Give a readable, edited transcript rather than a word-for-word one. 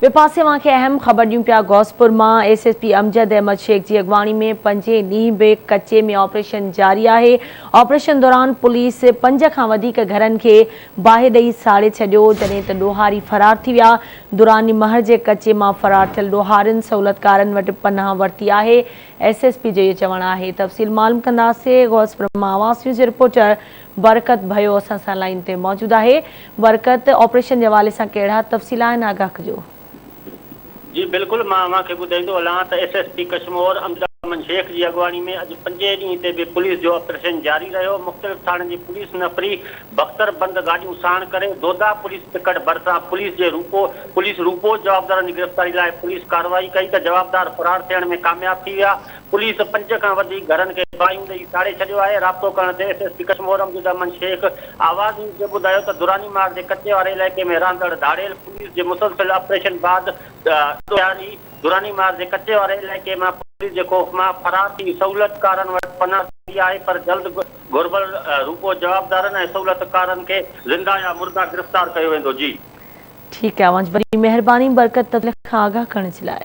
ٻئي پاسي اوهان کي اهم خبر ڏيون پيا غوثپور مان S S P Amjad Ahmed Shaikh جي اڳواڻي ۾ پنجين ڏينهن به ڪچي ۾ آپريشن جاري آهي آپريشن دوران پوليس پنج کان وڌيڪ گهرن کي باهه ڏئي ساڙي ڇڏيو جڏهن ته ڏوهاري فرار ٿي ويا دراني مهر جي ڪچي مان فرار ٿيل ڏوهارين سهولتڪارن وٽ پناهه ورتي آهي ايس ايس پي جو اهو چوڻ آهي تفصيل معلوم ڪنداسين غوثپور مان آواز نيوز جي رپورٽر برڪت ڀيو اسان سان لائين تي موجود آهي. برڪت، آپريشن جي حوالي سان ڪهڙا تفصيل آهن آگاهه ڪجو. جي بلڪل مان اوهان کي ٻڌائيندو هلان ته S S P Kashmore Amjad Ahmed Shaikh جي اڳواڻي ۾ اڄ پنجين ڏينهن تي به پوليس جو آپريشن جاري رهيو مختلف ٿاڻن جي پوليس نفري بختر بند گاڏيون ساڻ ڪري دودا پوليس پڪڙ ڀرسان پوليس جي روپو پوليس روپوش جوابدارن جي گرفتاري لاء پوليس ڪارروائي ڪئي ته جوابدار فرار ٿيڻ ۾ ڪامياب ٿي ويا پوليس پنج کان وڌيڪ گهرن کي باهيون ڏئي ساڙي ڇڏيو آهي، رابطو ڪرڻ تي S S P Kashmore Amjad Ahmed Shaikh Awaz news کي ٻڌايو ته دراني ماڳ جي ڪچي واري علائقي ۾ رهندڙ ڌاڙيل پوليس جي مسلسل آپريشن بعد ڏوهاري دراني ماڳ جي ڪچي واري علائقي مان پوليس جي خوف مان فرار ٿي سهولتڪارن وٽ پناهه ورتي آهي پر جلد گهربل روپو جوابدارن ۽ سهولتڪارن کي زنده يا مرده گرفتار ڪيو ويندو جي. ٺيڪ آهي اوهان جي وڏي مهرباني برڪت تفصيل کان آگاهه ڪرڻ جي لاء.